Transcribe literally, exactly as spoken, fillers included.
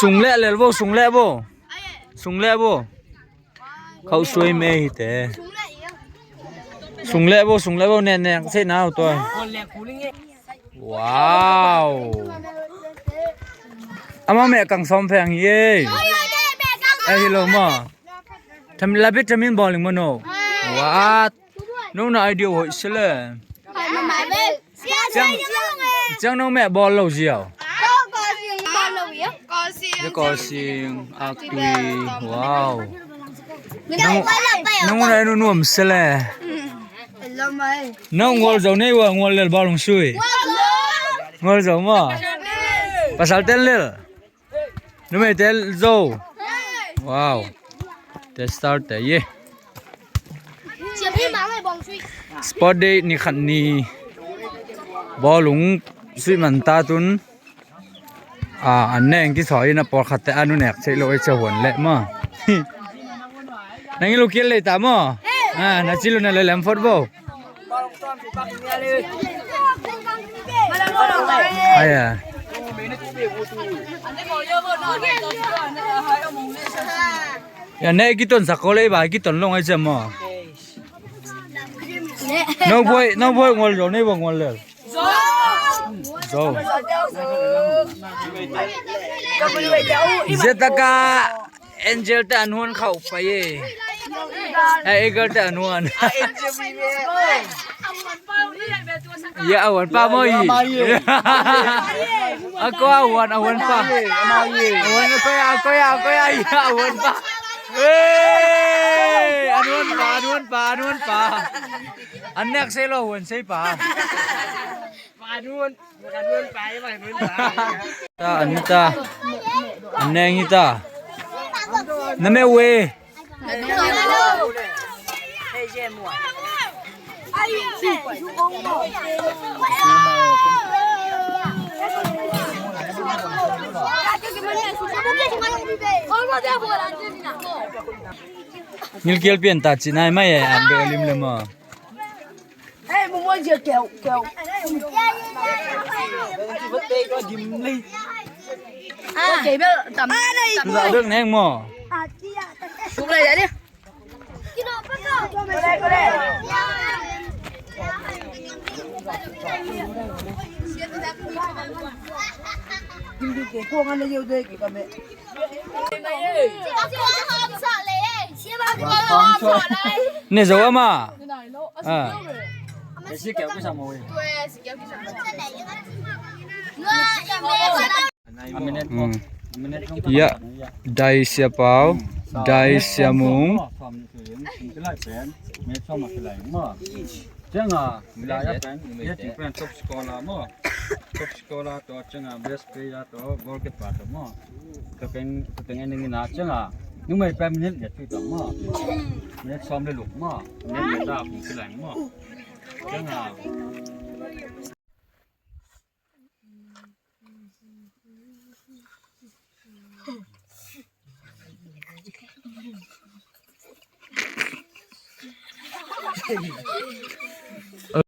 Sung leh lel bo, sung leh bo. Sung leh bo. Khauh suai me hi te. Sung leh bo, sung leh bo, nek nek sei nau toi. Wow. Amah meh kang sawm pheng hi ei. Eh, hi lo maw. Tham, lapit thamin bawling maw no. What? No na idea hoih se le. Ciang, ciang no meh bawl lo ziau. Kawsing, Aktui, wow. Nang, nang unai nu nuam se le. Nang ngol zo nei ua, ngol lel bawl hong sui. Ngol zo maw. Pasal tel lel. Numei tel zo. Wow. Te star te ye. Sport day ni khat ni bawlung suih man ta tun. A, an neng kithawi in a pawlkhat te a nu nek theih lo ei cia huan leh maw. Nang i lu kial lei ta maw. A, na ci lu na le lem fot bo. Aya. Ya ne kiton sak ko lei ba kiton long ai cem mo. No boy, no boy ngol jo ne bo ngol le. Zo. Zetaka. Angel te an huan khauh pai e. A, Eagle te an huan. Ya, a huan pa maw i. A ko a huan, a huan pa. A huan a ko ya, a ko ya, a ko ya, ya, a huan pa. Hey, an huan pa, an huan pa, an huan pa. An nek sei lo, huan sei pa. Ta, an ta. An neng hi ta. Na me we. Ngilkial pian ta ci nai mai e, an be lim le mo. Ne zo ama. A. Ya, dai sia pau, dai sia mung. Cianga, milai a pen, ya ting pen top scorer maw. Top scorer tawh cianga best player tawh goalkeeper tawh maw. Ka pen, ka pen ending ina cianga numei pen minute ya tui tawh maw. Minute sawm le luk maw. Minute ya ta kung kilai maw. Cianga.